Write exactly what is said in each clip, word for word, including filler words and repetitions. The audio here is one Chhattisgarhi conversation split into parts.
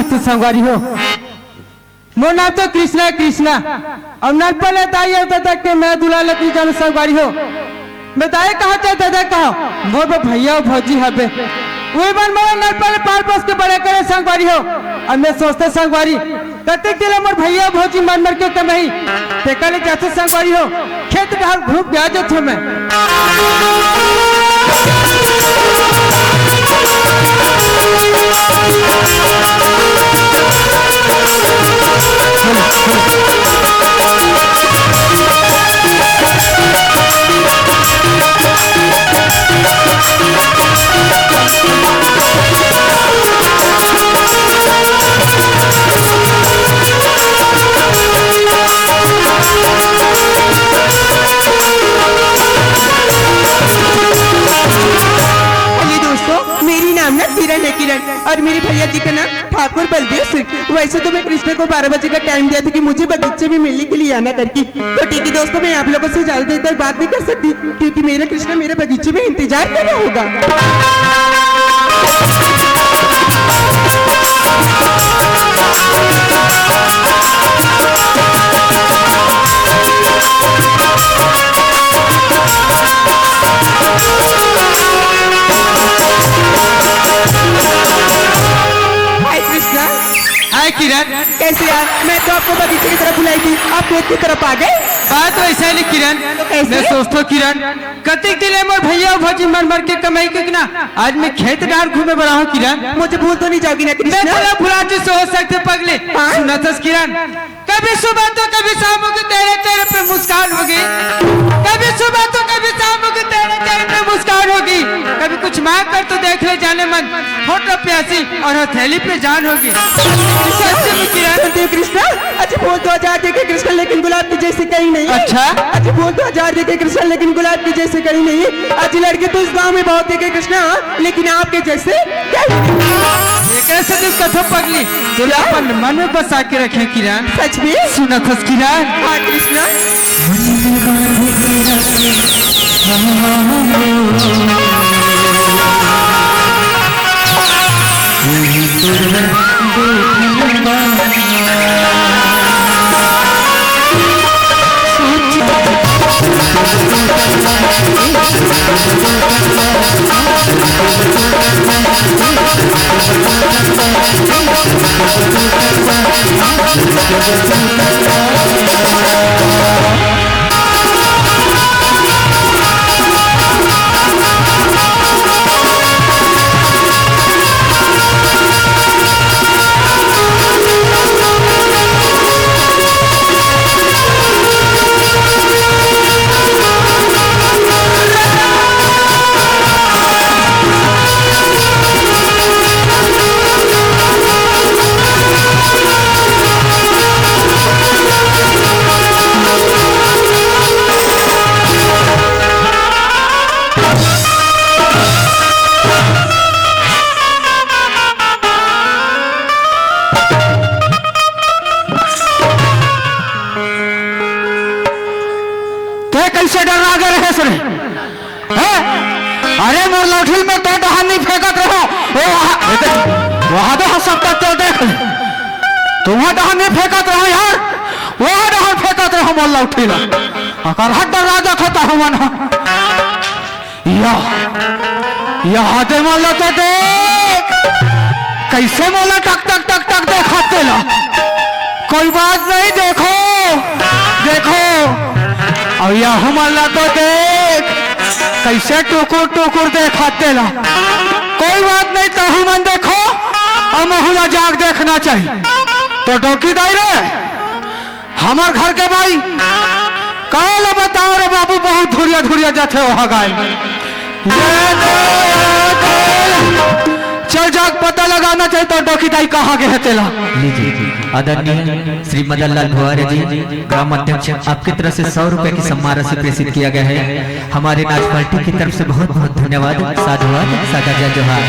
तो संगवारी हो, मोर नाम तो कृष्णा हे, कृष्णा। अउ नरपा ले दाई अउ ददा के मैं दुलार लती जानू संगवारी हो। मैं दाई कहा चाहे ददा कहा, मोर बर भैया अउ भौजी हवे। उही मन मोला नरपा ले पाल पोस के बड़े करे संगवारी हो। अब मैं सोचते संगवारी, कतेक दिन ले मोर भैया अउ भौजी मर मर के कमाही, तेकर ले जाथे संगवारी हो। खेत डहर घूम के आ जाथों मैं। चलिए दोस्तों, मेरी नाम ना किरण है, किरण, और मेरे भैया जी का नाम ठाकुर बलदेव सिंह। वैसे तो मैं कृष्णा को बारह बजे का टाइम दिया था कि मुझे बगीचे में मिलने के लिए आना करके। तो ठीक है दोस्तों, मैं आप लोगों से ज्यादा देर तक बात नहीं कर सकती, क्योंकि मेरा कृष्णा मेरे बगीचे में इंतजार कर रहा होगा। हाय कृष्णा। हाय किरण। कैसे यार, मैं तो आपको बगीचे की तरफ बुलाई थी, आप खेत की तरफ आ गए। बात वैसा नहीं किरण, तो कैसे? मैं सोचता हूँ किरण, कतिक दिन ले मोर भैया अउ भौजी मर मर के कमाई के ना, आज मैं खेत डहर घूमे बर आए हँव किरण। मुझे भूल तो नहीं जाओगी ना मैं कृष्णा? भला भुला जी से हो सकते पगली। हाँ? सुनथस किरण, कभी सुबह तो कभी शाम होगी, तेरे चेहरे पे मुस्कान होगी। कभी सुबह तो कभी शाम होगी, तेरे चेहरे पे मुस्कान होगी। कभी कुछ मांग कर तो देख ले जानेमन, होठ पे हंसी और हथेली पे जान होगी। सच में किरण। सुनते हो कृष्णा, अच्छा बोल तो हजार देखे कृष्णा लेकिन गुलाब के जैसे कहीं नहीं। अच्छा। अच्छा बोल तो हजार देखे कृष्णा लेकिन गुलाब के जैसे कहीं नहीं। आज लड़के तो इस गांव में बहुत देखे कृष्णा, लेकिन आपके जैसे कहीं नहीं। एकरे से तो कथो पगली, जो क्या? अपन मन में बसा के रखे किरण। सच में? सुनथस किरण। हाँ कृष्णा। तैं कैसे डर्रा गे रहेस रे? हैं? अरे मोर लौठी ल मैं तोर डहर नइ फेंकत रहेंव। ओ वहाँ, ए देख, वहाँ दे ह सब तक तो देख ले। तुँहर डहर नइ फेंकत रहेंव यार, वहाँ डहर फेंकत रहेंव मोर लौठी ल। अकरहा डर्रा जाथव तहूँ मन ह। या, या दे मोला तो देख, कैसे मोला टक टक टक टक देखाथे तेला। कोई बात नहीं, देखो, देखो, अउ या मोला तो देख, कैसे टुकुर टुकुर देखाथे तेला। कोई बात नहीं, तहूँ मन देखो, अउ महूँ ला जाके देखना चाहिए। तो डौकी दाई रे, हमर घर के बाई, का ल बतावँव रे बाबू, बहुत धुरिया धुरिया जाथे ओहा गाय। ये दे, ये दे। चल जाके पता लगाना चाहिए तो डौकी दाई कहाँ गे हे तेला। लीजिए, आदरणीय श्री मदन लाल भुआरे जी, ग्राम अध्यक्ष, आपकी तरफ से सौ रुपए की सम्मान राशि प्रेषित किया गया है। हमारे नाच पार्टी की तरफ से बहुत बहुत धन्यवाद। साधुवाद, सादर जय जोहार।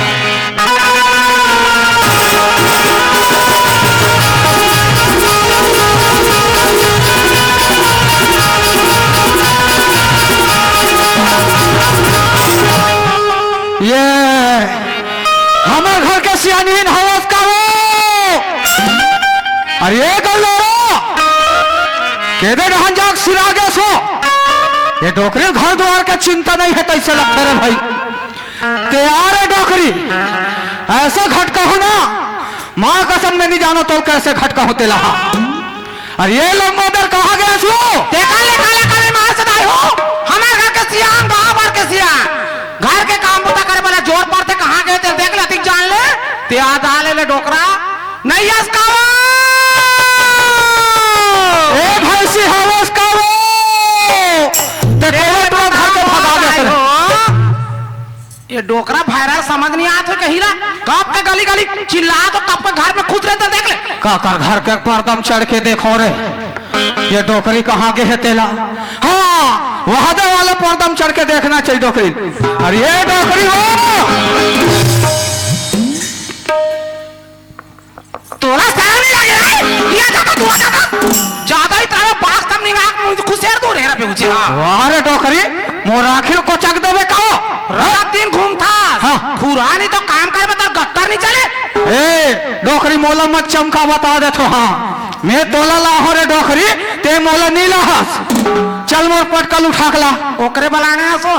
ये हमर घर के सियानहिन हवस का हो? अरे गल्लोरा, केदे डहन जाग सिरा गेसो। ये डोकरी घर दुवार के चिंता नइ हे तइसे लगथे रे भई। ते आ रे डोकरी, अइसे घटकाहूं ना, माँ कसम मैं नइ जानों तोला कइसे घटकाहूं तेला। अरे ये लंबोदर कहाँ गेसो? तेकर ले काला काली माँ से दाई हो, हमर घर के सियान, गाँव भर के सियान, घर के काम बूता करे वाला जोर पर ते कहाँ गे ते देख ले, अतिक जान ले, ते आ डाले ले डोकरा, नइ अस का वो? ए भैंसी हवस का वो? ते ए कोन तोर घर के भगा दे दाई हो। ये डोकरा viral समझ नइ आत हे कहीं ला। कब के गली गली चिल्लात हो, कब के घर में खुद रहे ते देख ले। काकर घर के पर्दा म चढ़ के देखों रे, ये डोकरी कहाँ गे हे तेला। हाँ, वहादे वाला पर्दा म चढ़ के देखना चाहिए डोकरी। अरे ये डोकरी हो। तोला शरम नइ लागे रे? ये देखा, तू देखा। ज्यादा ही तारा बाग तम निवाक मुझे खुशेर दूर है रे बेहुची, हाँ। वाह रे डोकरी, मोर आँखी ल कोचक देबे का हो? रात दिन घूमथस। हाँ। खुरानी तो काम करे में तोर गत्तर नइ चले। ए, डोकरी मोला मत चमका बता देथों, हाँ। मैं तोला लाहों रे डोकरी, ते मोला नइ लाहस। चल मोर पटकल उठा के ला। ओकरे बलाने हस ओ।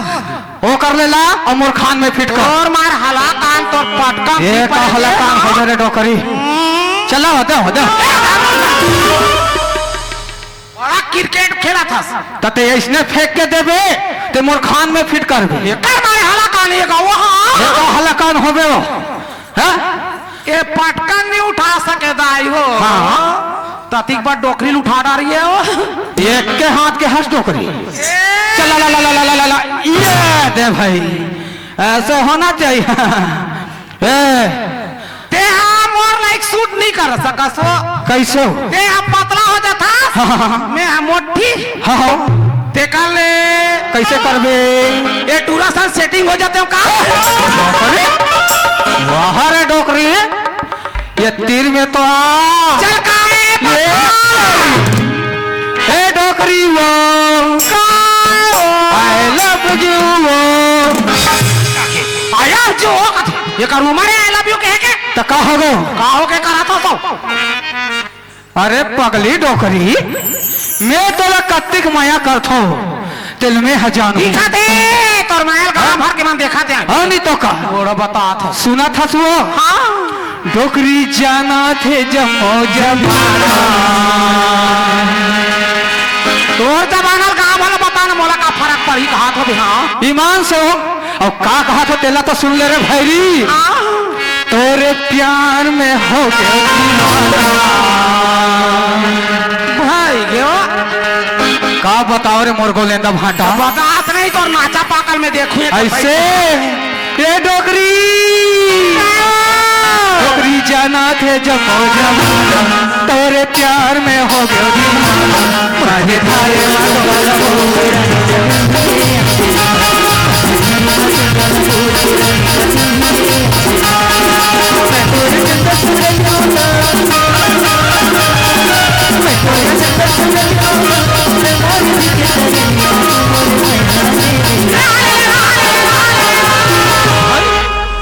ओकर ले ला अउ मोर खान में फिट कर। तोर मार हलाकान, तोर पटका ए, का हलाकान हो रे डोकरी? हम्म। चला, हो दे, हो दे। बड़ा cricket खेलथस। त ते अइसने फेंक के देबे, ते मोर खान में फिट करबे। एकर मारे हलाकान, ये का वो, हाँ। ए, का हलाकान होबे वो? हाँ? ये पटकन नइ उठा सके दाई हो। हाँ। त अतिक बड़ डोकरी ल उठा डारे हो। एक के हाथ के हस डोकरी। चला ला ला ला ला ला ला ला। ये दे भई, अइसे होना चाहिए। ए। ते हा मोर लाइक suit नइ कर सकस हो। कइसे हो? ते हा पतला हो जाथस। हाँ, हाँ, हाँ। मैं हा मोटी। हाँ, हाँ। तेकर ले कइसे करबे? ए टूरा सन setting हो जाथे का? अरे, वाह रे डोकरी, ये तीर में तो आ। चल का ए ये। ए डोकरी वो। का? I love you वो। आया जो ये करू मारे I love you कहे के? त का हो गो? का हो के करा तो तो? अरे पगली डोकरी, मैं तोला कत्तिक मया करथों, तेला मैं ह जानहूं। दिखा दे, तोर मया ल गांव भर के मन देखा दे। हाँ, नहीं तो का? ओड़ा बतात हस। सुनत हस वो? हाँ। डोकरी जानथे जम्मो जमाना। तोर जमाना ल गांव भर बता ना, मोला का फरक पड़ही, कहात हो बिहाव। ईमान से हो, अउ का कहात हो, तेला तो सुन ले रे भैरी। हाँ। तोरे प्यार में हो गया दीवाना। भाई गयो। का बताओ रे मोर गोलेंदा भांटा। बतात नहीं तोर नाचा पाकल में देखूं एक अइसे। ए डोकरी। डोकरी जानथे जम्मो जमाना। तोरे प्यार में हो गयो दीवाना। माझे थारे वाला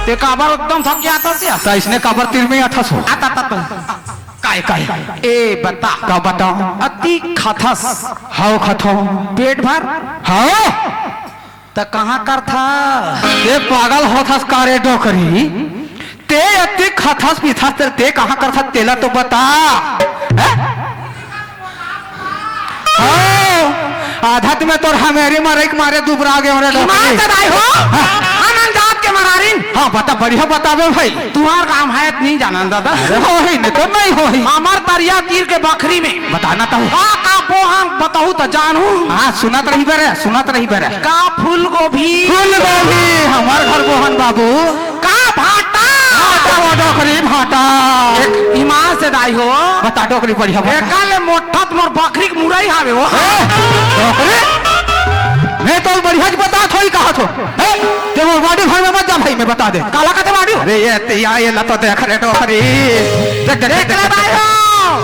ते काबर एकदम थक जाथस या? त अइसने काबर तीर में आथस हो? आता, आता, आता। काय, काय? ए, बता। का बताओं? अतिक खाथस। हव, खाथों। पेट भर? हव। त कहाँ करथा? ते पागल होथस का रे डोकरी? ते अतिक खाथस पीथस ते, ते कहाँ करथस तेला तो बता। हैं? हव, आधा त मैं तोर हमेरी मरई के मारे दुबरा गेंव रे डोकरी। ईमान से दाई हो, हाँ। हम अनजात के मरारिन। हाँ, बता, बढ़िया बताबे भाई। तुंहर गांव हे त नइ जानन दादा। अरे होही, नहीं तो नहीं होही। हमर तरिया तीर के बखरी में। बता ना तो। का का बोहन बताहूं त जानहूं। हाँ, सुनत रहिबे रे, सुनत रहिबे रे। का फूलगोभी। फूलगोभी, हमर घर बोहन बाबू। का भांटा। भांटा वो डोकरी भांटा। एक ईमान से दाई हो। बता डोकरी बढ़िया बता। एकर ले मोठा त मोर बखरी के मुरई हावे वो। ए, डोकरी? मैं तो बढ़िया ज बतात हों, कहाथों। ए, ते मोर body भर में मत जा भाई, मैं बता देंव। काला कथे body? अरे ये, ते या, ये ला तो देख रे डोकरी। देख, देख, देख देख, ले देख, भाई देख। हो।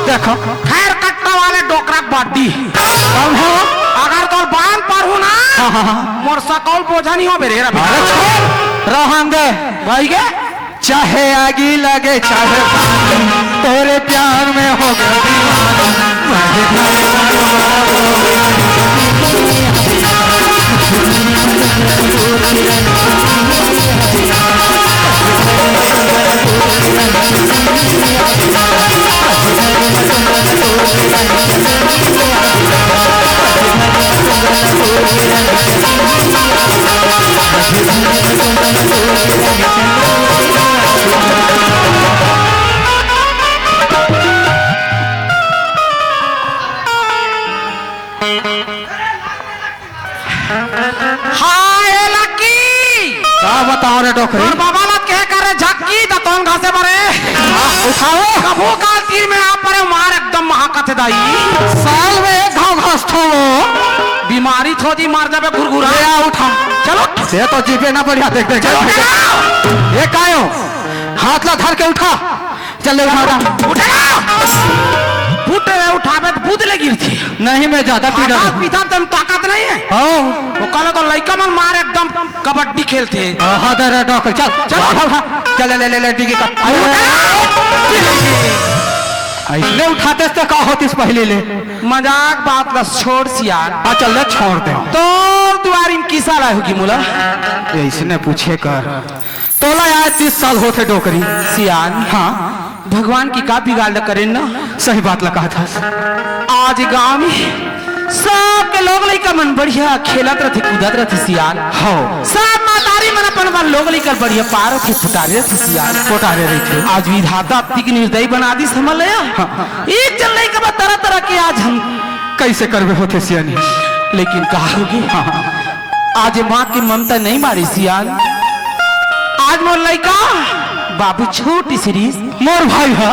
देखो। खैर कट्टा वाले डोकरा के body। कौन हो? अगर तोर बांध पर हूं ना, हाँ, हाँ, हाँ। मोर सकौल बोझा नइ होबे रे रवि। अरे छोड़, रहन दे। भाई के? चाहे आगी लगे, चाहे पानी, तोरे प्यार में हो गया दीवाना। हाँ, ए लकी। का बताओ रे डोकरी? तोर बाबा ला कहे कर रे झक्की, दतौन घासे बरे। हाँ, उठाओ। कभू काल तीर में आ परे, मार एकदम महाकथे दाई। साल में एक घाव घास थो। बीमारी थो दी, मार जाबे घुरघुरा। ले आ, उठा। चलो। ये तो जीपे ना बढ़िया, देख, देख, चलो, देख, देख। उठाओ। ये कायो? हाथ ला धर के उठा। चल ले, उठा, उठा। उठा। फुट रे, उठाबे तो बूद ले गिरथे। नहीं, मैं ज्यादा पीड़ा आकाश हूँ। पीछा तन ताकत नहीं है। हाँ। वो कल तो लइका मन मार एकदम कबड्डी खेलथे। हाँ, हाँ, दे रे डॉक्टर, चल। चल। उठा, उठा। चल, ले, ले, ले, डिग्गी का। उठा। अरे। ऐसने उठाते तो का होतिस पहले ले। मजाक बात ला छोड़ सियान। हाँ, चल ले, छोड़ दे। तोर दुआरी में किसा ला होगी मोला? ऐसने पूछे कर। तोला आज तीस साल होथे डोकरी। सियान। हाँ। भगवान की का बिगाड़ ल करेन ना? सही बात ला कहत हस। आज गांव में सबके लोग लइका मन बढ़िया खेलत रथे, कूदत रथे सियान। हौ। सब महतारी मन अपन अपन लोग लइका बढ़िया पारत हे, पुटारे रथे सियान। पुटारे रथे। आज विधाता अतिक निर्दयी बना दिस हमन ला। हाँ। एक जन लइका बर तरह तरह के आज हम कैसे करबे होथे सियानी? लेकिन का होगे? हाँ, हाँ। आज माँ के ममता नहीं मारे सियान। आज मोर लइका बाबू छोटी सिरीस। मोर भाई हा।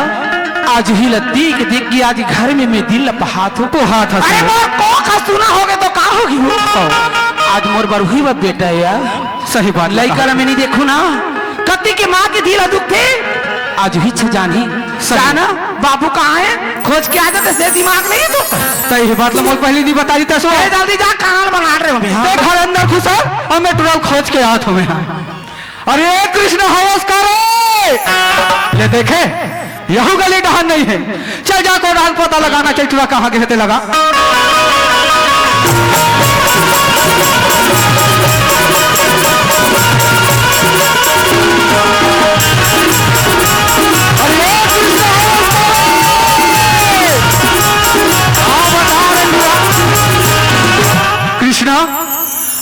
आज ही ला देख देख के आज घर में मैं दिल ला पहात हूँ। पहात हस अरे ना। मोर कोख सुना होगे तो का होगी वो? हाँ। आज मोर बरहुई बा बेटा यार। सही बात लइका कहा। ला मैं नहीं देखूँ ना, कति के माँ के दिल ला दुखथे। आज ही छ जानी। सही। जाना, बाबू कहाँ है? खोज के आ जाते, से दिमाग नहीं है तू। त ये बात ला मोर पहले नहीं बता दी तसो। ए, जल्दी जा, कान बना रहे हो अभी, हाँ? ते घर अंदर घुसा, और मैं टुरा खोज के आत हूँ मैं, हाँ। अरे कृष्ण हवस करे। ले देखे, यहू गली डहान नहीं है। चल जा, को डहान पता लगाना, चल टुरा कहाँ गए ते लगा। अरे कृष्णा, कृष्णा,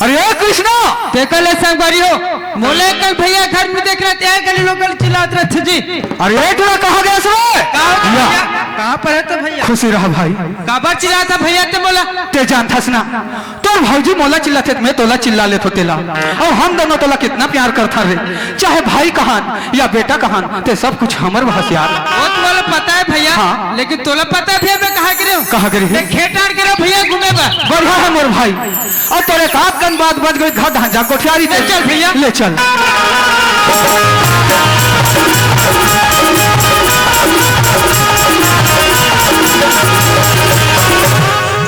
अरे कृष्णा। तेकर ले संगवारी हो, मोला कल भैया घर में देख रहा, तेरे गली लोग चिल्लात रहते जी। अरे टुरा कहाँ गए रे? कहाँ पर है तो भैया? खुशी रहा भाई। काबर चिल्लात हे भैया ते मोला? ते जानथस ना, तोर भौजी मोला चिल्लाथे, मैं तोला चिल्ला लेथो तेला। अउ हम दोनों तोला कितना प्यार करथन रे, चाहे भाई कहान या बेटा कहान, ते सब कुछ हमर बहस यार। वो तो मोला पता है भैया, हाँ। लेकिन तोला पता है भैया मैं कहाँ गिरे हूँ? कहाँ गिरे हूँ? मैं खेत आड़ गिरे हूँ भैया घूमे बर। बढ़िया है मोर भाई, अउ तोरे का कन बात बच गई, घर धांजा कोठियारी ले चल भैया। ले चल।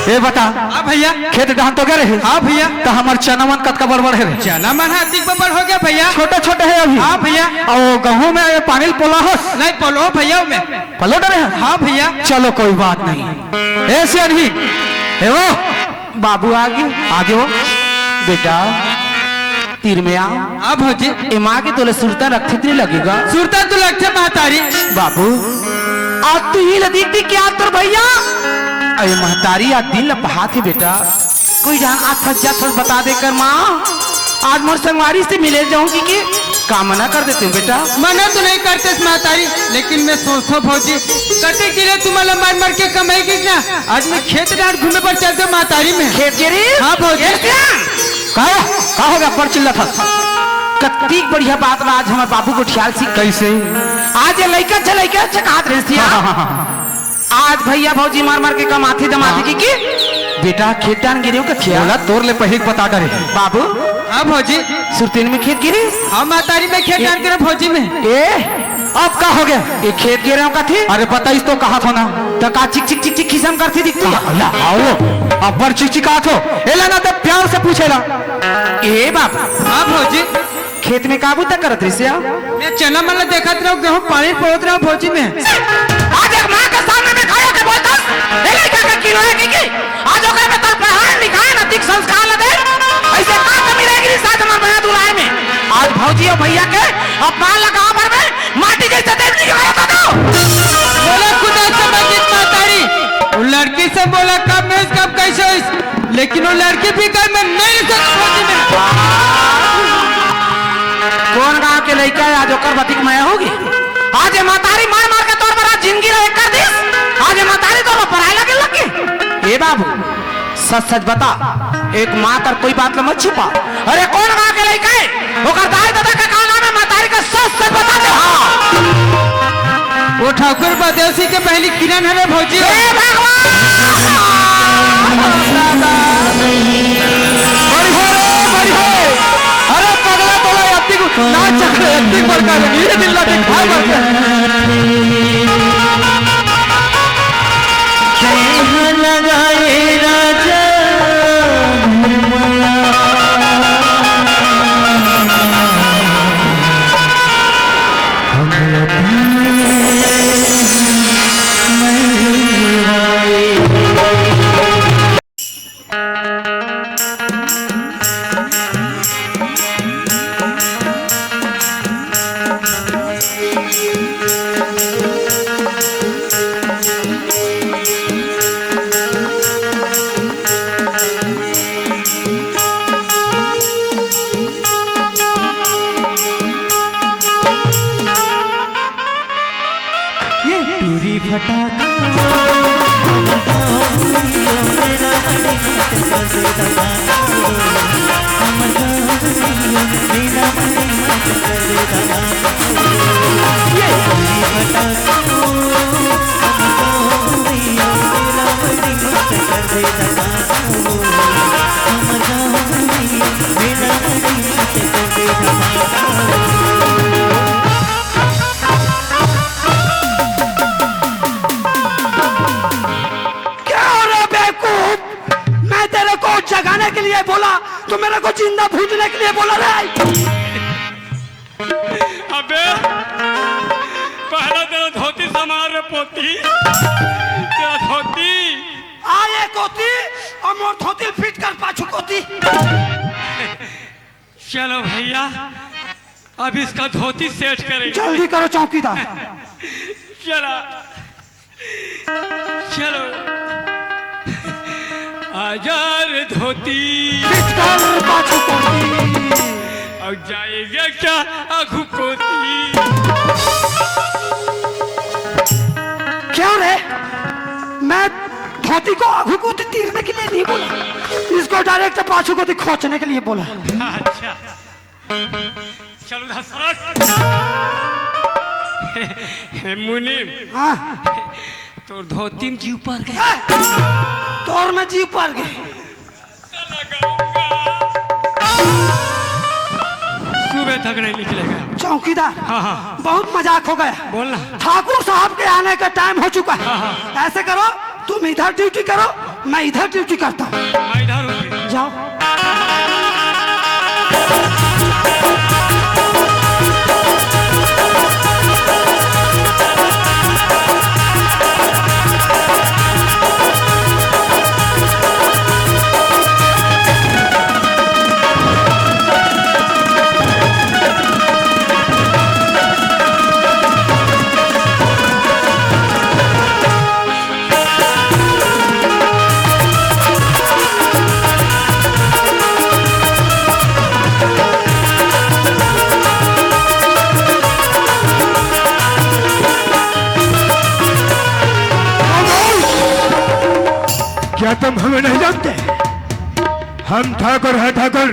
ए बता, हाँ भैया। खेत डहान तो गए रहे? हाँ भैया। त हमर चना मन कतका बड़ बड़ हे रे? चना मन हा अतिक बड़ हो गया भैया। छोटे छोटे हे अभी। हाँ भैया। अउ गहूं में पानी पोला हस? नहीं, पोलो भैया में। पलो डरे हे? हाँ भैया। चलो कोई बात नहीं। ऐसे नहीं। हे वो। बाबू आगे। आगे वो। बेटा। तीर में आ। हाँ भौजी। ए माँ के तोले सुरता रखत नहीं लगेगा। सुरता तो लगथे महतारी। बाबू, आज तू ही ला देख देख के आज तोर भैया। अरे महतारी, आज दिन ला पहात हे बेटा। कोई जान आज फंस जात फंस बता दे कर माँ। आज मोर संगवारी से मिले जाऊंगी कि का मना कर देते हो बेटा? मना तो नहीं करते महतारी, लेकिन मैं सोचता हूँ भौजी, कते किले तुम्हारा मर मर के कमाई की ना, आज मैं खेत डांड घूमे पर चलते हूँ महतारी में। खेत गिरी? हाँ भौजी। का, का हो गया? बड़ चिल्लात हस। कत्ती बढ़िया बात बा आज हमर बाबू गोठियाल सिंह। कैसे? आज ये लइका छे, लइका छे कहत रहिस हे। हाँ, हाँ, हाँ, हाँ। आज भैया भौजी मर मर के कमाथे जमाथे हाँ। की, की? बेटा खेत डांड गिरे हो कथिया? मोला तोर ले पहिली बता डरे। बाबू। हाँ भौजी। सुरतीन में खेत गिरे? हाँ महतारी में खेत ए- डांड गिरे भौजी में। ए? अब का हो गया? ये खेत गिरे हो कथी? अरे बताइस तो कहत हो ना। त का चिक चिक चिक चिक किसम करथे दिखथे? ला, आओ। अब्बड़ चिकचिकात हो। एला ना त प्यार से पूछेला। ए बाप। हाँ भौजी। खेत में का बूता करत रहिस या? मैं चना मन ला देखत रहूं, गेहूं पानी परोत रहूं भौजी मैं। आज एक माँ के सामने में खड़े होके बोलतस, ए लइका के किलोए की की? आज ओकर में तोर पढ़ाई लिखाई नैतिक संस्कार ला दे। ऐसे का कमी रह गे आज हमर बड़ा दुलार में? आज भौजी अउ भैया के अपमान ला गाँव भर में माटी जैसे देख ली के मारा था तो। बोला खुदा से मांगित मातारी, वो लड़की से बोला कब में कब कैसे होइस, लेकिन वो लड़की भी घर में नहीं रह सकती भौजी मैं। कोन गांव के लइका हे आज ओकर बतिक मया होगे? आज ये मतारी मार मार के तोर बर आज जिंदगी ला एक कर दिस। आज ये मतारी तोर बर पराए लगे लग गे। ए बाबू, सच सच बता, एक माँ कर कोई बात ला मत छुपा। अरे कोन गांव के लइका हे? ओकर दाई ददा के का नाम हे? मतारी के सच सच बता दे। हाँ। वो ठाकुर परदेसी के बहिनी किरण हरे भौजी। हे भगवान! बढ़िया रे, बढ़िया। अरे पगला तोला अतिक ना चकरे, अतिक बड़का लगी, ये दिल ला दिखा बड़का। जय हो लगाए राजा। ये टूरी फटाका। क्या हो रहा बेवकूफ? मैं तेरे को जगाने के लिए बोला, तो मेरे को जिंदा भूजने के लिए बोला रे। अबे, पहला तेरा धोती संभाल रे पोती, तेरा धोती। आ ये कोती, अउ मोर धोती फिट कर पाछू कोती। चलो भैया, अब इसका धोती सेट करेंगे। जल्दी करो चौकीदार। चला, चलो। हजार धोती। पिस्टल पाछू कोती। अब जाएगा क्या आगू कोती? क्यों रे? मैं धोती को आगू कोती तीरने के लिए नहीं बोला, इसको डायरेक्ट पाछू कोती खोचने के लिए बोला। अच्छा। चलो दशरथ। हे मुनीम, हाँ। तोर धोती में जीव पर गे। ए, तोर में जीव पर गे। सुबह तक नहीं निकलेगा। चौकीदार, हाँ, हाँ। बहुत मजाक हो गया। बोलना। ठाकुर साहब के आने का टाइम हो चुका है। हाँ, हाँ। ऐसे करो, तुम इधर ड्यूटी करो, मैं इधर ड्यूटी करता हूँ। मैं इधर हूँ। जाओ। क्या तुम हमें नहीं जानते? हम ठाकुर हैं, ठाकुर,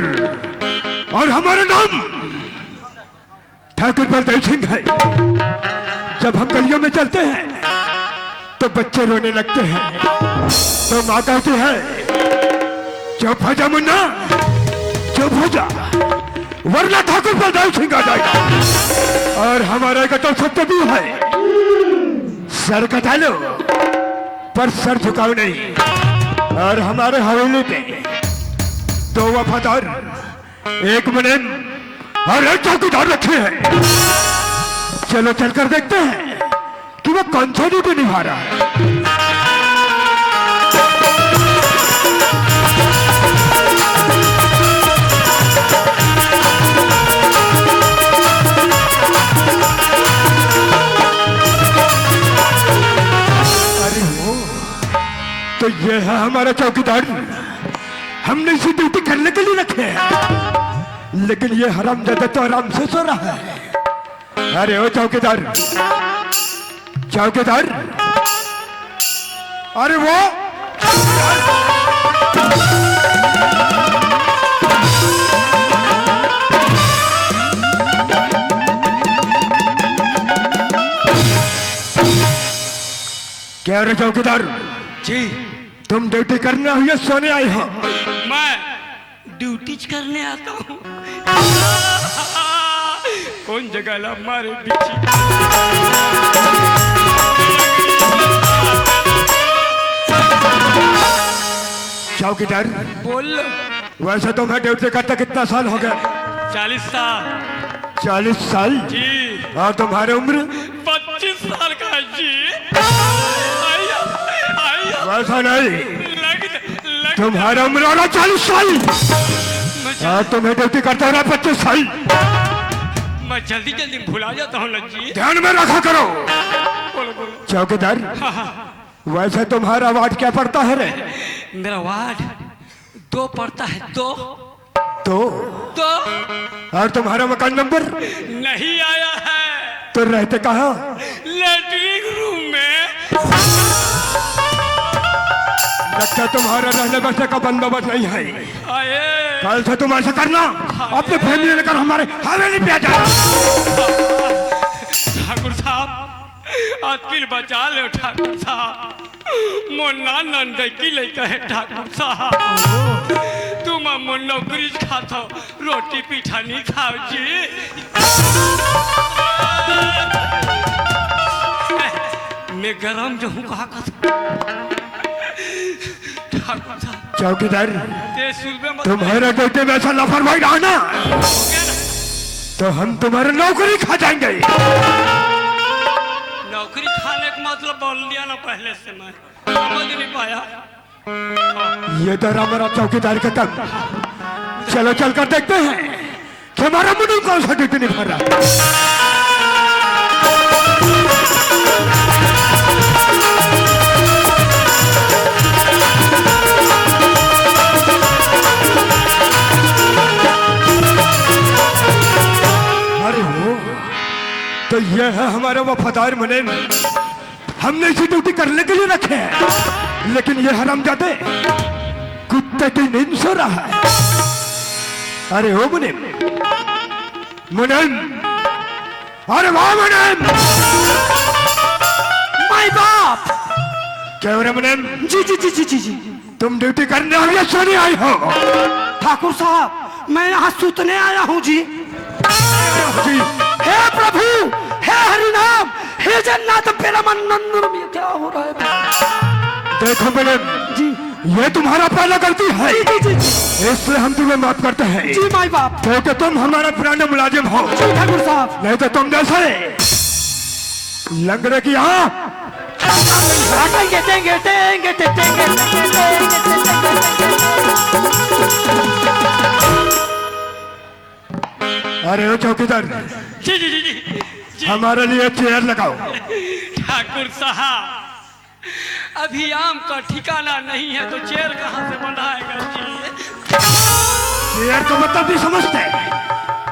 और हमारा नाम ठाकुर बलदेव सिंह है। जब हम गलियों में चलते हैं तो बच्चे रोने लगते हैं, तो माँ कहती है, "चुप हो जा मुन्ना, चुप हो जा, वरना ठाकुर बलदेव सिंह आ जाएगा।" और हमारा एक अटल सत्य भी है, "सर कटा लो पर सर झुकाओ नहीं।" और हमारे हवेली पे दो वफादार, एक मुनीम और एक चौकीदार रखे हैं। चलो चलकर देखते हैं कि वो कौन सा ड्यूटी निभा रहा है। अरे हो, तो ये है हमारा चौकीदार। हमने इसे ड्यूटी करने के लिए रखे हैं, लेकिन ये हरामजादा तो आराम से सो रहा है। अरे ओ चौकीदार, चौकीदार, अरे वो क्या रे चौकीदार, जी। तुम ड्यूटी करने हो या सोने आए हो? मैं ड्यूटी करने आता हूँ। कौन जगह ला मारे बिच्छी। चौकीदार, बोल। वैसे तुम्हें ड्यूटी करते कितना साल हो गया? चालीस साल। चालीस साल? जी। और तुम्हारी उम्र? पच्चीस साल का है जी। आइया, आइया। वैसा नहीं। लग, लग तुम्हारा उम्र हो रहा चालीस साल। मैं जल्दी और तुम्हें ड्यूटी करता हो रहा पच्चीस साल। मैं जल्दी जल्दी भुला जाता हूँ लज्जी। ध्यान में रखा करो। बोलो, बोलो। चौकीदार, हाँ, हाँ। वैसे तुम्हारा वार्ड क्या पड़ता है रे? मेरा वार्ड दो पड़ता है, दो। दो? दो। और तुम्हारा मकान नंबर? नहीं आया है। तो रहते कहाँ? लेटरिन रूम में। लगता तुम्हारा रहने बसने का बंदोबस्त नहीं है। आए। कल से तुम ऐसा करना, अपनी फैमिली लेकर हमारे हवेली पे आ जाना। ठाकुर साहब, अतकिल बचा लो ठाकुर साहब। मोर नान नान दइकी लइका हे ठाकुर साहब। तुम मोर नौकरी खाथव, रोटी पीठा नहीं खाव जी। मैं गरम जहूँ कहा कथव। ठाकुर साहब। चौकीदार, ते सुलबे मत तुम्हारे बेटे में ऐसा लापरवाही रहा ना, तो हम तुम्हारी नौकरी खा जाएंगे। नौकरी खाने का मतलब बोल दिया ना पहले से, मैं समझ नहीं पाया। ये तो रहा हमारा चौकीदार का काम। चलो चलकर देखते हैं कि हमारा मुनीम कौन सा ड्यूटी निभा रहा है। अरे हो, तो ये है हमारा वफादार मुनीम। हमने इसे ड्यूटी करने के लिए रखे हैं, लेकिन ये हरामजादे कुत्ते की नींद सो रहा है। अरे ओ मुनीम, मुनीम, अरे वाह मुनीम। माय बाप। क्या हो रहा मुनीम? जी जी जी जी जी जी। तुम ड्यूटी करने आई हो या सोने आई हो? ठाकुर साहब, मैं यहाँ सूतने आया हूँ जी। जी। हे प्रभु, हे हरिनाम, हे जगन्नाथ प्रेमानंद, ये क्या हो रहा है? देखो मैडम, जी। ये तुम्हारा पहला गलती है, जी जी जी जी। इसलिए हम तुम्हें माफ करते हैं। जी माई बाप। क्योंकि तुम हमारा पुराना मुलाजिम हो। जी ठाकुर साहब। नहीं तो तुम जैसे लंगड़े की यहाँ। टेंगे, टेंगे, टेंगे, टे-, टेंगे, टेंगे, टेंगे, टेंगे। अरे ओ चौकीदार, जी जी जी जी जी। हमारे लिए चेयर लगाओ। ठाकुर साहब, अभी आम का ठिकाना नहीं है तो चेयर कहाँ से बनाएगा जी? चेयर का मतलब नहीं समझते?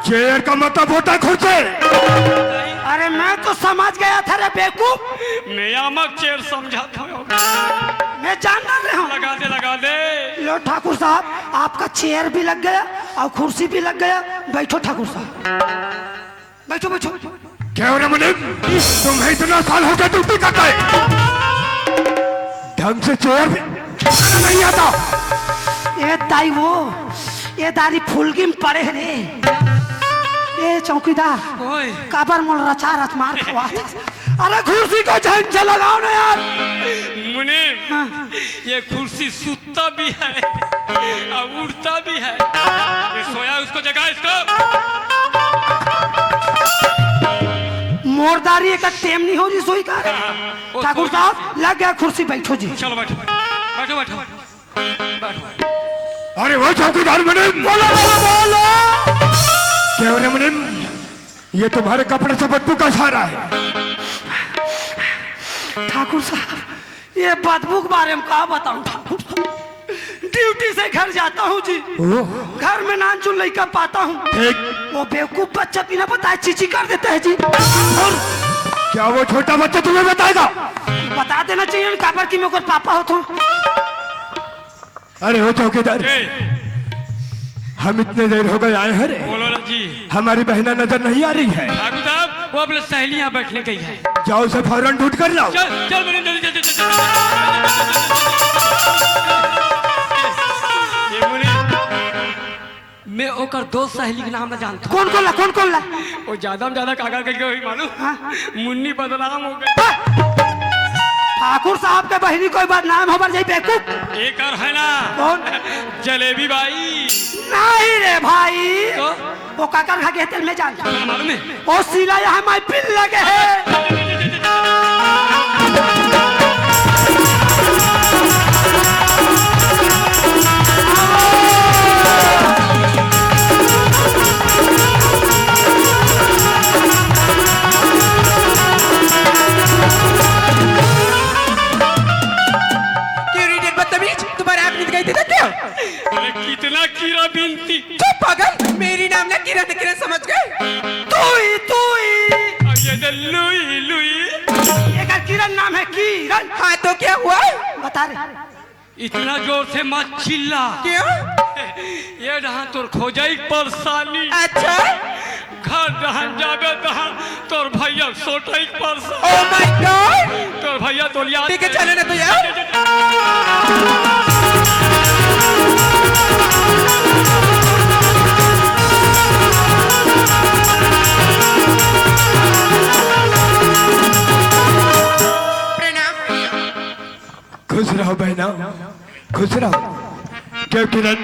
चेयर का मतलब होता है कुर्सी। अरे मैं तो समझ गया था रे बेवकूफ। मैं आमक चेयर समझा था। मैं जान ना रहा हूँ। लगा दे, लगा दे। लो ठाकुर साहब, आपका चेयर भी लग गया और कुर्सी भी लग गया। बैठो ठाकुर साहब, बैठो, बैठो। क्या हो रहा मुनीम? तुम्हें इतना साल हो गया ड्यूटी करता है, ढंग से चेयर भी नहीं आता। ए दाई वो, ए दारी फुलगी में पड़े रे। ए चौकीदार, ओए। काबर मोल रचा रच मार खवा था। अरे कुर्सी को झंझे लगाओ ना यार। मुनीम, हाँ। ये कुर्सी सुत्ता भी है और उड़ता भी है। ये सोया, उसको जगा, इसको। मोर तारी एक टेम नहीं हो रही सोई का। हाँ, वो ठाकुर सोई साहब, लग गया कुर्सी, बैठो जी। चलो, बैठो, बैठो, बैठो, बैठो। अरे वो चौकीदार मुनीम। बोलो, बोलो, बोलो। क्यों रे मुनीम, ये तुम्हारे कपड़े से बदबू कैसा आ रहा है? ठाकुर साहब, ये बदबू के बारे में का बताऊं ठाकुर साहब? ड्यूटी से घर जाता हूँ जी, ओह। घर में नानचुन लइका पाता हूँ, ठीक। वो बेवकूफ बच्चा बिना बताए चीची कर देता है जी। और क्या वो छोटा बच्चा तुम्हें बताएगा? बता देना चाहिए ना, काबर कि मैं ओकर पापा हो तो। अरे हो चौकीदार, ए। हम इतने देर हो गए आए हैं रे। बोलो ना जी। हमारी बहना नजर नहीं आ रही है। ठाकुर साहब, वो अपने सहेलियां बैठने गई है। जाओ, उसे फौरन ढूंढ कर लाओ। चल, चल, मुनीम, जल्दी, जल्दी, जल्दी, जल्दी। ये मुनीम, मैं ओकर दो सहेली के नाम ना जानता। कौन, कौन ला, कौन, कौन ला? वो ज्यादा में ज्यादा काका कह के वही मालूम। हाँ। मुन्नी बदनाम हो गई। हाँ। ठाकुर साहब के बहिनी कोई बदनाम होबर जाई बेवकूफ। एक और है ना। कौन? जलेबी बाई। नहीं रे भाई। तो? वो काकर खा के तेल में जान। मालूम है? ओ सीला यहाँ माई पिन लगे है। क्यों रे बदतमीज, तुम्हारे आँख मिट गई थी ना क्या? अरे कितना कीड़ा बिनती। चुप पागल, मेरी नाम ना किरण, किरण समझ गए? तुई, तुई। अब ये तो लुई, लुई। एकर किरण नाम है, किरण। हाँ, तो क्या हुआ? बता रे। इतना जोर से मत चिल्ला। क्यों? ये डहान तोर खोजई के परेशानी। अच्छा। घर डहान जाबे तहां तोर भैया सोटई के परेशानी। Oh my God! तोर भैया तोलिया। ठीक है, चले ना तो यार। प्रणाम। खुश रहो बहना, खुश रहो। क्यों किरण,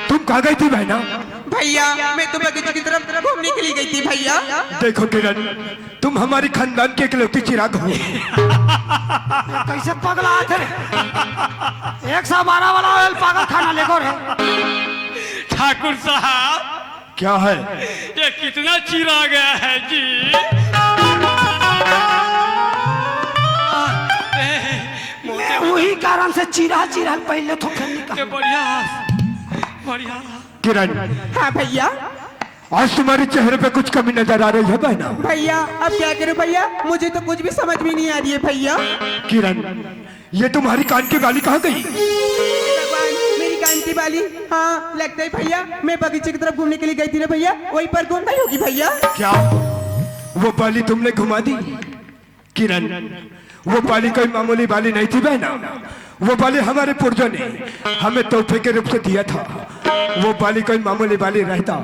तुम कहाँ गई थी बहना? भैया, मैं तो बगीचे की तरफ घूमने के लिए गई थी भैया। देखो किरण, तुम हमारी खानदान के इकलौती चिराग हो। कैसे पगला थे? एक सौ बारह वाला ऑयल पागल खाना लेकर है। ठाकुर साहब, क्या है? ये कितना चिरा गया है जी? मैं वही कारण से चिरा चिरा पहले तो फिर निकाल। ये बढ़िया, बढ़िया। किरण। हाँ भैया। आज तुम्हारे चेहरे पे कुछ कमी नजर आ रही है बहना। भैया, अब क्या करूँ भैया, मुझे तो कुछ भी समझ में नहीं आ रही है भैया। किरण, ये तुम्हारी कान की बाली कहाँ गई? भगवान, मेरी कान की बाली। हाँ, लगता है भैया, मैं बगीचे की तरफ घूमने के लिए गई थी ना भैया, वहीं पर गुम गई होगी भैया। क्या वो बाली तुमने घुमा दी? किरण, वो बाली कोई मामूली बाली नहीं थी बहना। वो बाली हमारे पूर्वजों ने हमें तोहफे के रूप से दिया था। वो बाली कोई मामूली बाली रहता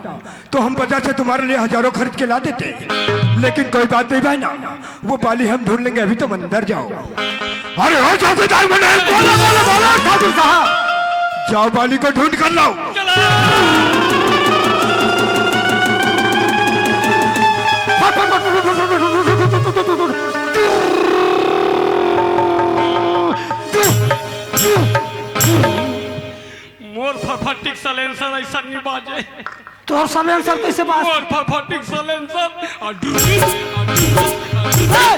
तो हम बाजार से तुम्हारे लिए हजारों खरीद के ला देते, लेकिन कोई बात नहीं बहना, वो बाली हम ढूंढ लेंगे, अभी तुम अंदर जाओ। अरे हो चौकीदार मुनीम, बोलो, बोलो, बोलो, ठाकुर साहब। जाओ, बाली को ढूंढ कर लाओ। मोर फटफटी के silencer ऐसा नहीं बाजे। तोर silencer कैसे बाज? मोर फटफटी के silencer। आ, डुडुक, आ, डुडुक, आ, डुडुक। ए!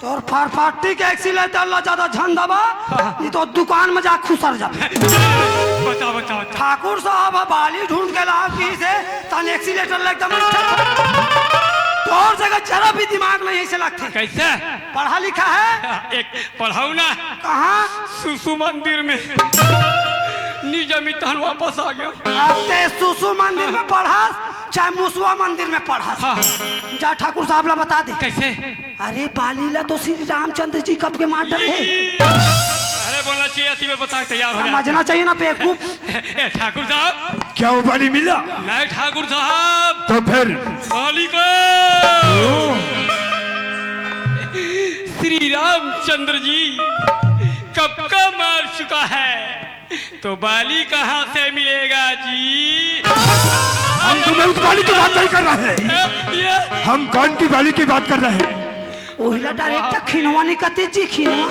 तोर फटफटी के accelerator ला ज्यादा झन दबा, हाँ। नहीं तो दुकान में जा खुसर जाबे। बता, बता, बता। ठाकुर साहब ह बाली ढूंढ के लाव की से, तन accelerator ला एकदम अच्छा। तोर जगह जरा भी दिमाग नहीं ऐसे लगते। कैसे? पढ़ा लिखा है? एक पढ़ाऊ ना। कहाँ? सुसु मंदिर में। नी जमी तहन वापस आ गया। अब ते सुसु मंदिर में पढ़स, चाहे मुसवा मंदिर में पढ़स। हाँ। जा ठाकुर साहब ला बता दे। कैसे? अरे बाली ला तो श्री रामचंद्र जी कब के मार डरे हे। अरे बोलना चाहिए, अति में बता के तैयार हो जाए। समझना चाहिए ना बेवकूफ। ए, ठाकुर साहब। क्या वो बाली मिला? नहीं ठाकुर साहब। तो फिर? बाली का। ओ। श्री रामचंद्र जी कब का मार चुका है, तो बाली कहाँ से मिलेगा जी? हम तुम्हें उस बाली की बात नहीं कर रहे हैं, ये हम कान की बाली की बात कर रहे हैं। ओहिला डायरेक्ट खिनवा नहीं कहते जी, खिनवा।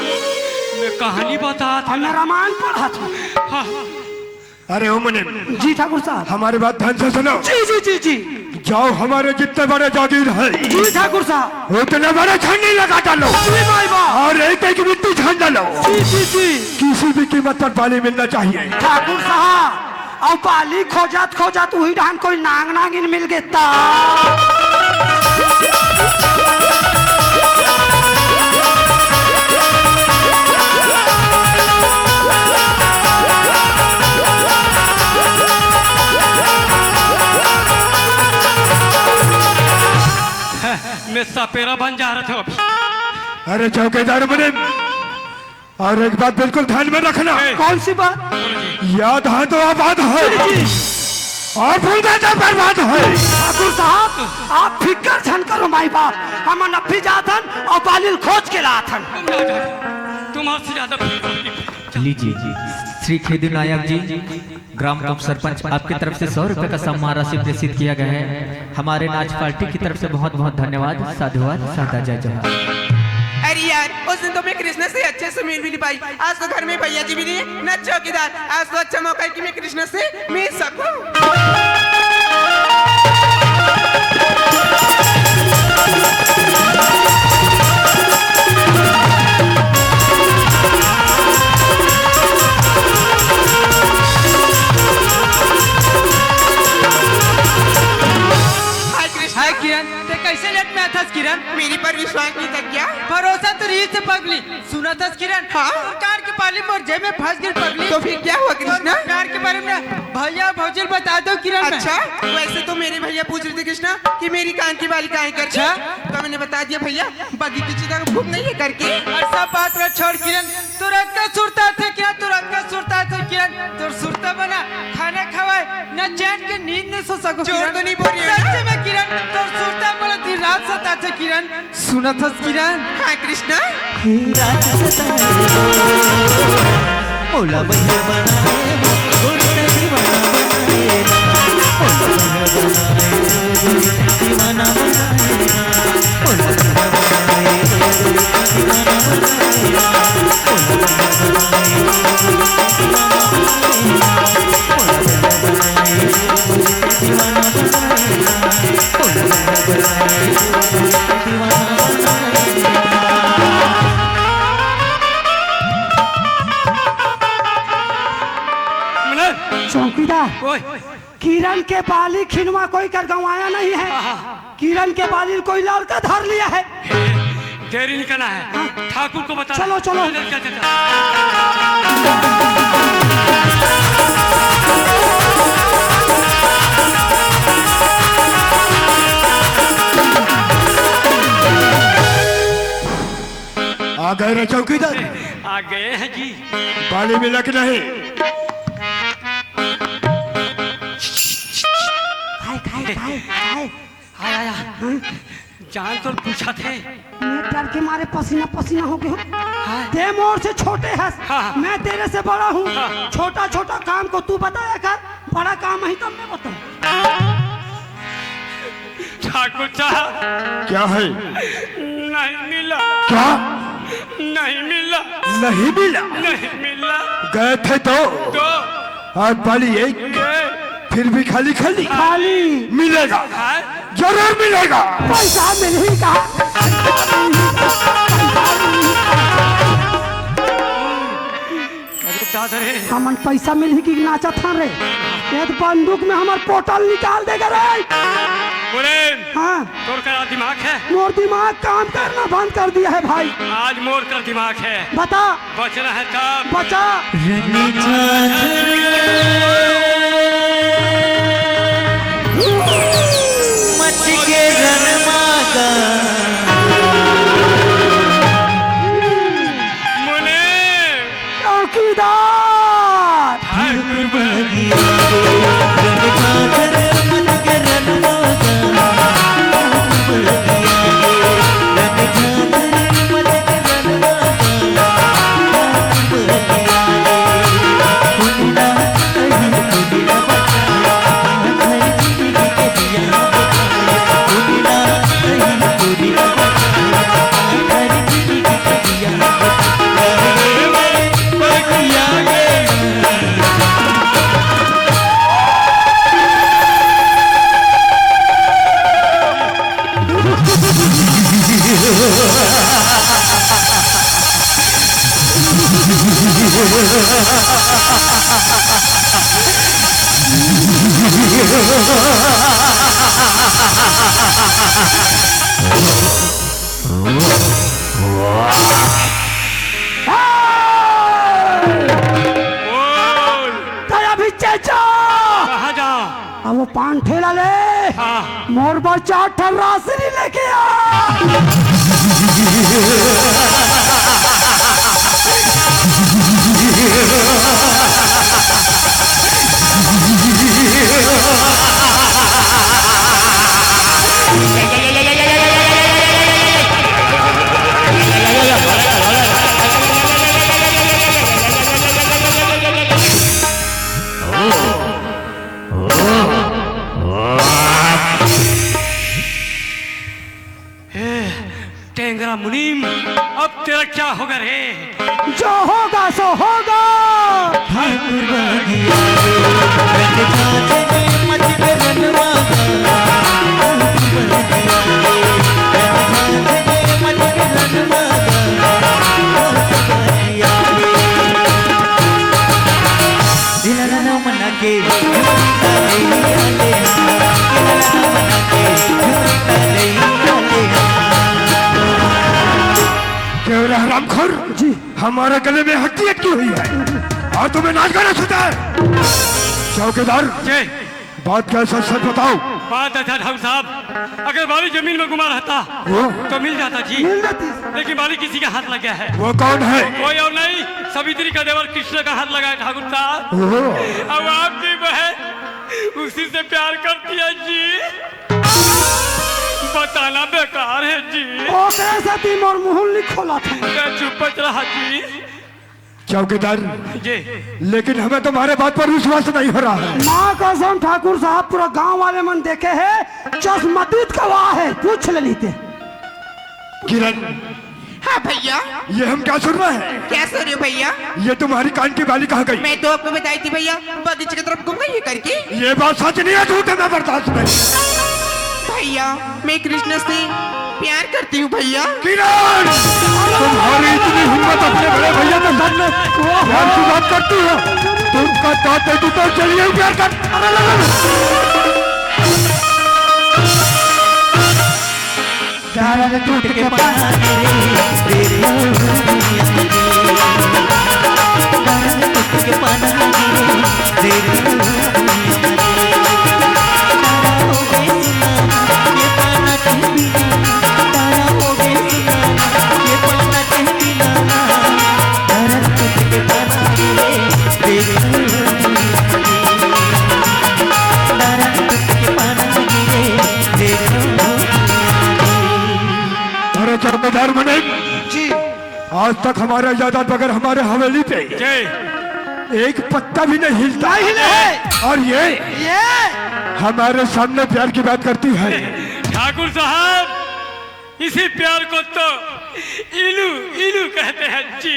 मैं कहानी बता था। मैं रामायण पढ़ा था। हाँ। अरे ओ मुनीम, जी ठाकुर साहब। हमारी बात ध्यान से सुनो। जी, जी, जी, जी। जाओ, हमारे जितने बड़े जागीर है, जी ठाकुर साहब। उतने बड़े छन्नी लगा डालो। जी माई बा। और एक एक मिट्टी छान डालो। जी, जी, जी। किसी भी कीमत पर बाली मिलना चाहिए। ठाकुर साहब, अउ बाली खोजत खोजत उही डहान कोई नांग नागिन मिल गे ता। मैं सपेरा बन जा रहा था अभी। अरे चौकीदार मुनीम, और एक बात बिल्कुल ध्यान में रखना। ए। कौन सी बात? याद है तो आबाद है। जी, जी। और भूल गए तो बर्बाद है। ठाकुर साहब, आप फिकर झन करो माई बाप, हम अब भी जाथन और बालिल खोज के लाथन। तुम हमसे ज्यादा फिकर। लीजिए, श्री खेदू नायक जी, ग्राम उप सरपंच, आपकी तरफ से सौ रुपए का सम्मान राशि प्रेषित किया गया है। हमारे नाच पार्टी की तरफ से बहुत बहुत धन्यवाद, साधुवाद, सादा जय जोहार। अरे यार, उस दिन तो मैं कृष्णा से अच्छे से मिल भी नहीं पाई, आज तो घर में भैया जी भी नहीं है, ना चौकीदार। आज तो अच्छा मौका है कि मैं कृष्णा से मिल सकूं। हाय कृष्णा। हाय किरण, ते कैसे लेट में आथस किरण? मेरी पर विश्वास नहीं था क्या? भरोसा तो रही से पगली। सुनत हस किरण? हाँ? तोर प्यार के पाली मोर जेब में फंस गे पगली। तो फिर क्या हुआ कृष्णा? तोर प्यार के बारे में भैया भौजी ल बता दो किरण मैं। अच्छा, वैसे तो मेरे भैया पूछ रहे थे कृष्णा कि मेरी कान की बाली काहे कर दी? अच्छा? तो मैंने बता दिया भैया, बगी की चिता को भूख नहीं है करके। अरे सब बात ला छोड़ किरण, तोर अतका सुरता थे किरण, तोर अतका सुरता थे किरण, तोर सुरता बना खाना खवाए ना चैन के नींद नहीं सो सको चोर किरण। तो नहीं बोल रही है ना? सच में किरण, तोर सुरता मोला दिन रात सताथे किरण। सुनत हस किरण? हाँ कृष्णा। हे रात सताए रे, मोला बहिया बनाए, गोरी तेरी बना बनाए। मोला बहिया बनाए, गोरी तेरी बना बनाए। मोला बहिया बनाए, गोरी तेरी बना बनाए। चौकीदार, ओए। किरण के बाली खिनवा कोई कर गंवाया नहीं है। हाँ, हाँ। किरण के बाली कोई लड़का धर लिया है। देरी नहीं करना है। हाँ। ठाकुर को बता। चलो, चलो। चल, चल, चल, चल। आ गए रे चौकीदार। आ गए हैं जी। बाली मिला कि नहीं? खाए, खाए, खाए, खाए। आया, आया। हाँ? जान तो पूछा थे। मैं डर के मारे पसीना पसीना हो गया हूँ। हाँ। ते मोर से छोटे हस, हाँ, हाँ। मैं तेरे से बड़ा हूँ। हाँ। छोटा छोटा काम को तू बताया कर, बड़ा काम ही तो मैं बताऊँ। ठाकुर साहब। क्या है? नहीं मिला। क्या? नहीं मिला। नहीं मिला? नहीं मिला। गए थे तो? तो? आज बाली एक, ये? फिर भी खाली खाली। खाली। मिलेगा। हाँ? जरूर मिलेगा। पैसा मिलही का? अरे दादा रे। हमन पैसा मिलही कि नाचत हन रे? ये तो बंदूक में हमर पोटल निकाल देगा रे। बोले, हाँ। तोर का दिमाग है? मोर दिमाग काम करना बंद कर दिया है भाई। आज मोर का दिमाग है। बता। बचना है तब। बचा। रंग झांझर मच के रणमागा। मुने। चौकीदार। ठाकुर बगिया के रंग झांझर मच के रणमागा। मोर बर चार ठन रासनी लेके आ। ए, टेंगरा मुनीम, अब तेरा क्या होगा रे? जो होगा सो होगा। केवल हरामखोर जी। हमारे गले में हड्डी अटकी हुई है और तुम्हें नाच गाना सिखाता है। चौकीदार, जी। बात क्या है, सच सच बताओ। बात ऐसा ठाकुर साहब, अगर बाली जमीन में गुमा रहता वो? तो मिल जाता जी। मिल जाती। लेकिन बाली किसी का हाथ लग गया है। वो कौन है? कोई और नहीं, सावित्री का देवर कृष्ण का हाथ लगा है ठाकुर साहब। ओहो। अब आपकी बहन उसी से प्यार करती है जी। बताना बेकार है जी। ओकरे सेती मोर मुंह नी खोलत हे। मैं चुप रहा जी। चौकीदार जी। लेकिन हमें तुम्हारे बात पर विश्वास नहीं हो रहा है। माँ कसम ठाकुर साहब, पूरा गांव वाले मन देखे हे, चश्मदीद गवाह हे, पूछ ले लीते। किरण। हाँ भैया। ये हम क्या सुन रहे हैं? क्या सुन रहे हो भैया? ये तुम्हारी कान की बाली कहाँ गई? मैं तो आपको बताई थी भैया, बगीचे की तरफ घूम गई है करके। ये बात सच नहीं है, झूठ है, मैं बर्दाश्त नहीं। भैया, मैं कृष्ण से प्यार करती हूँ भैया। किरण, तुम्हारी इतनी हिम्मत अपने बड़े भैया के सामने प्यार की बात करती हो? तुमका दांत दे दूं तो चलिए प्यार कर। अरे, अरे, अरे। दरद टूट के पाना गिरे, तेरी दुनिया रे। दरद टूट के पाना गिरे, तेरी दुनिया रे। तारा हो गए सुना, ये पाना कह बिना। तारा हो गए सुना, ये पाना कह बिना। दरद टूट के पाना गिरे, तेरी दुनिया रे। दरद टूट के पाना गिरे, तेरी दुनिया रे। अरे चौकीदार मने जी। आज तक हमारा जायदाद बगैर हमारे हवेली पे जी। एक पत्ता भी नहीं हिलता। नहीं हिले। और ये ये हमारे सामने प्यार की बात करती है। ठाकुर साहब, इसी प्यार को तो इलू इलू कहते हैं जी।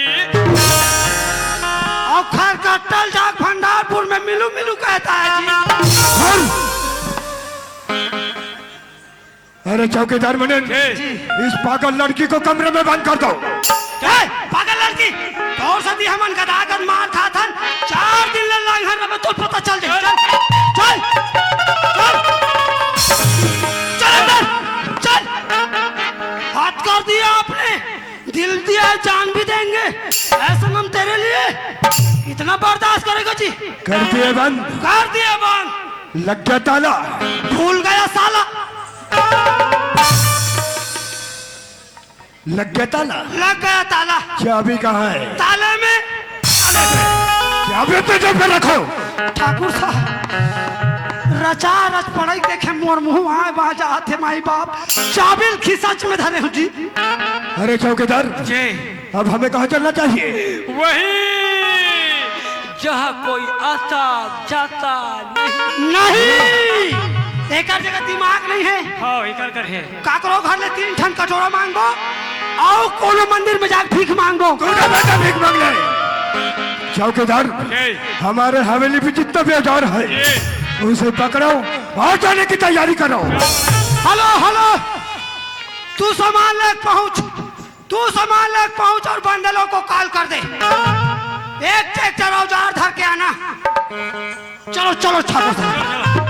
और खरकट्टल डाक भंडारपुर में मिलू मिलू कहता है जी। अरे चौकीदार मने, जी। इस पागल लड़की को कमरे में बंद कर दो। ए, पागल लड़की, तोर सेती हमन गदागद मार खाथन, चार दिन ले लांघन रबे तो पता चल जाए। चल, चल, चल, चल अंदर, चल। हद कर दिया आपने, दिल दिया है, जान भी देंगे। ऐ सनम तेरे लिए इतना बर्दाश्त करेगा जी? कर दिए बंद। कर दिए बंद। लग गया ताला। भूल गया साला। लग गया ताला। लग गया ताला। चाबी कहाँ है? ताले में। चाबी तो जेब में रखो। ठाकुर साहब, रचा रच पड़ई देखे मोर मुंह आए बा जात हे माई बाप। चाबी ल खिसच में धरे हो जी। अरे चौकीदार, जी। अब हमें कहाँ चलना चाहिए? वही, जहाँ कोई आता जाता नहीं। नहीं, एकर जगह दिमाग नहीं है। हाँ, एकर कर है। काकरो घर ले तीन ठन कटोरा मांगबो, अउ कोनो मंदिर में जाके भीख मांगबो। तू ना बेटा भीख मांग ले। चौकीदार, जी। हमारे हवेली पे जितना भी औजार है, जी। उसे पकड़ो और जाने की तैयारी करो। हेलो, हेलो, तू सामान ले पहुंच। तू सामान लेके पहुंच और बंदलों को कॉल कर दे। एक ट्रैक्टर औजार धर के आना। चलो, चलो, ठाकुर साहब।